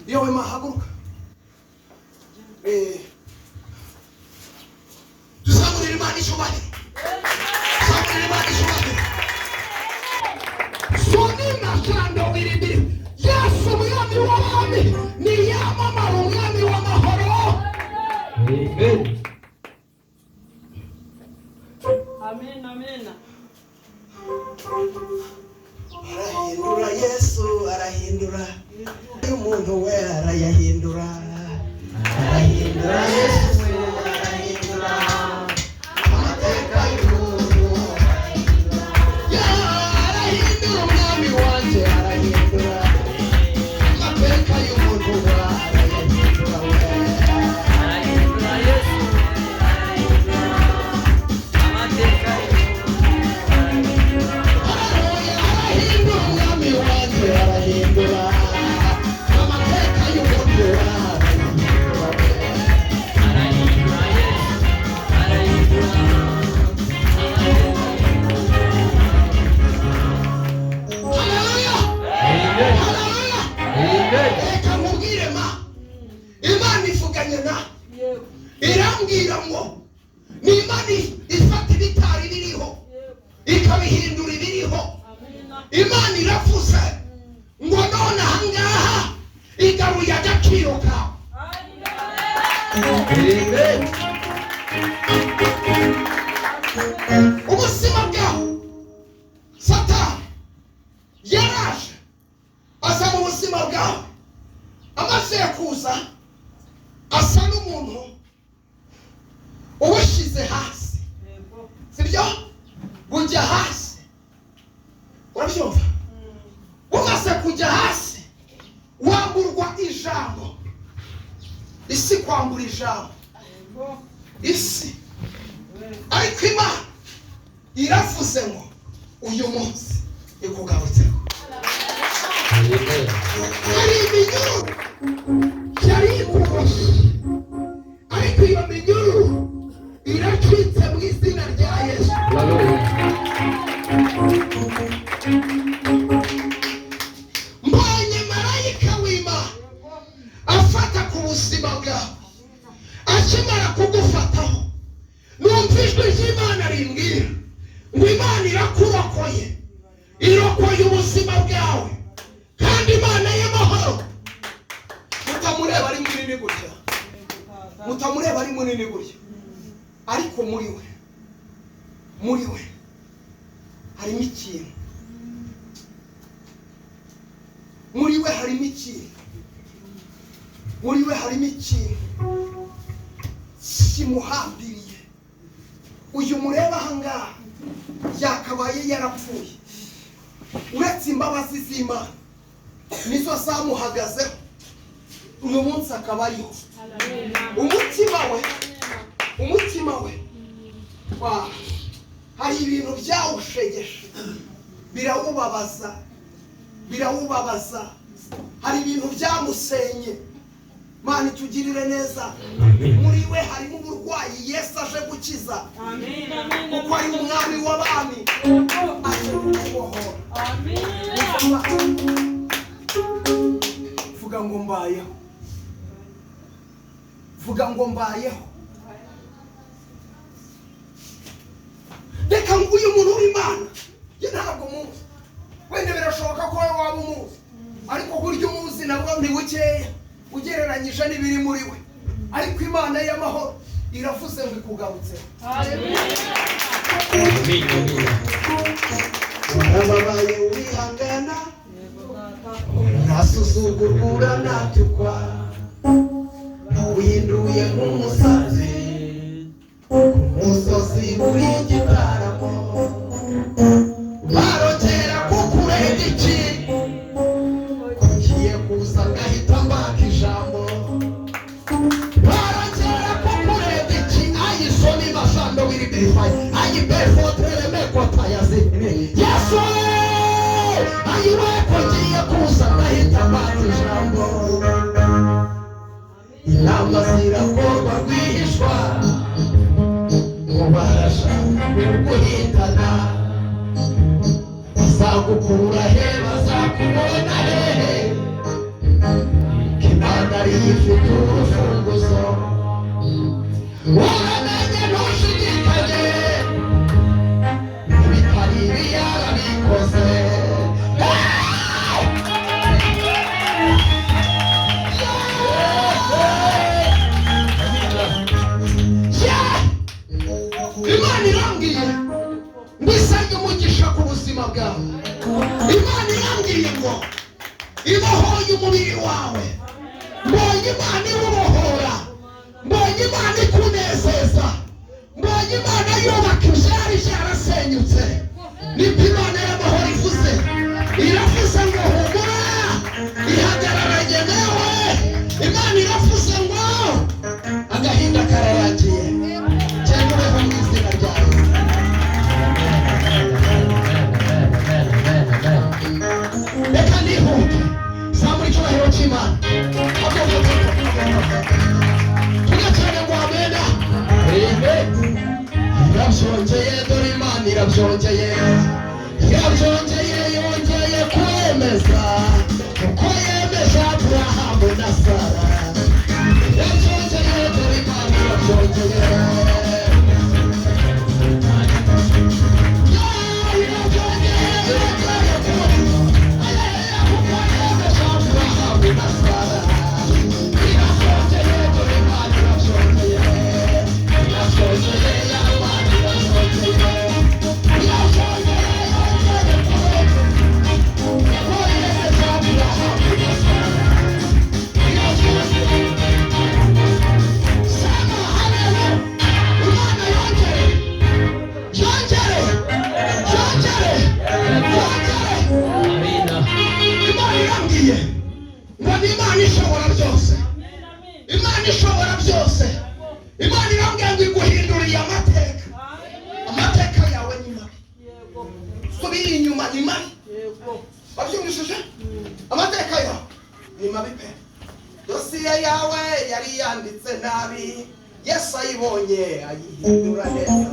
Yewe mahaguruka. Tuzamurira Imana icyubahiro. Tuzamurira Imana icyubahiro. Sonina shando biribiri. Yesu umwami w'abami ni yamamara umwami w'amahoro. Amen. Amen, amen. Arahindura Yesu arahindura. Umuntu we arayahindura. Arahindura Yesu arahindura. Amateka y'umuntu arahindura. Ya arahindura umwami wanjye arahindura. Amateka y'umuntu we arayahindura we. Arahindura Yesu arahindura amateka y'umuntu. Arahindura umwami wanjye arahindura. Amateka y'umuntu we arayahindura we. Arahindura Yesu arahindura amateka. Haleluya! Amen. Haleluya! Amen. Reka nkubwire ma, Imana ivuganye na Yego. irambwira ngo ni Imana ifata ibitari biriho ikabihindura ibiriho. Amen. Imana iravuze ngo none ahangaha igaruye agaciro kawe. Amen. Ubuzima bwawe Satani yaraje aza mu buzima bwawe, amaze kuza asa n'umuntu ubushyize hasi, Yego. sibyo? Bujya hasi, urabyumva? Bumaze kujya hasi wamburwa ijambo, isi kwambura ijambo. Yego. Isi. Ariko Imana iravuze ngo uyu munsi ikugarutseho. Amen. Hari iminyururu yari ikuboshye, ariko iyo minyururu iracitse mu izina rya Yesu. Hallelujah. Mbonye marayika w'Imana afata ku buzima bwawe. Akimara kugufataho numva ijwi ry'Imana rimbwira ngo Imana irakurokoye, irokoye ubuzima bwawe, kandi Imana y'amahoro. Mutamureba ari munini gutya, mutamureba ari munini gutya, ariko muri we harimo ikintu, muri we harimo ikintu, muri we harimo ikintu kimuhambiriye. Uyu mureba ahangaha yakabaye yarapfuye, uretse imbabazi z'Imana nizo zamuhagazeho uyu munsi akaba ariho. Umutima we, umutima we wa hari ibintu byawushegeshe birawubabaza, birawubabaza. Hari ibintu byamusenye. Mana itugirire neza. Muri we harimo uburwayi Yesu aje gukiza, Amen. Amen. kuko ari umwami w'abami, aje kukubohora. Amen. Vuga ngo mbayeho, vuga ngo mbayeho. Reka ngo uyu muntu w'Imana ye ntabwo muzi, wenda birashoboka ko wowe waba umuzi, ariko burya umuzi nabwo ni bukeya ugereranyije n'ibiri muri we. Ariko Imana y'amahoro iravuze ngo ikugarutseho. Amen. Amen. Warababaye wihangana, urasuzugurwa, uranatukwa, ntuhinduye nk'umusazi ku musozi uri igitaramo. Barongera kukurega iki? Kugiye kuza ngahita mbaka ijambo. Barongera kukurega iki? Ayisoni mashando wiribirifayi ayibefoteremekotayazini. Yesu ayiwe kugiye kuza ngahita mbaka ijambo. Inama zirakorwa rwihishwa. Ibohoye umubiri wawe. Mbonye Imana iwubohora, mbonye Imana ikunezeza, mbonye Imana yubaka ibyari byarasenyutse. Nibwo Imana y'amahoro ivuze, iravuze ngo humura, ihagararanye nawe. Imana iravuze ngo agahinda kararangiye. Cyangwa ubeho mu izina rya Yesu. Reka nihute, zamura icyubahiro cy'Imana. Tujya cyane ngo amena. Irabyongeye, dore Imana irabyongeye, irabyongeye, yongeye kwemeza uko yemeje Aburahamu na Sara. Irabyongeye, dore Imana irabyongeye. Irabyongeye, yongeye kwemeza kuko yemeje Aburahamu na Sara. Irabyongeye, dore Imana irabyongeye, irabyongeye, Imana irabyongeye, irabyongeye, yongeye kwemeza uko yemeje Aburahamu na Sara. Irabyongeye. Sema haleluya. Imana yongere, yongere, yongere, yongere. Imana irambwiye ngo ni Imana ishobora byose, Imana ishobora byose. Imana irambwiye ngo iguhinduriye amateka. Amateka yawe ni mabi, subira inyuma, ni mabi. Wabyumvishije? Amateka yawe ni mabi pe. Dosiye yawe yari yanditse nabi, Yesu ayibonye ayihindura neza.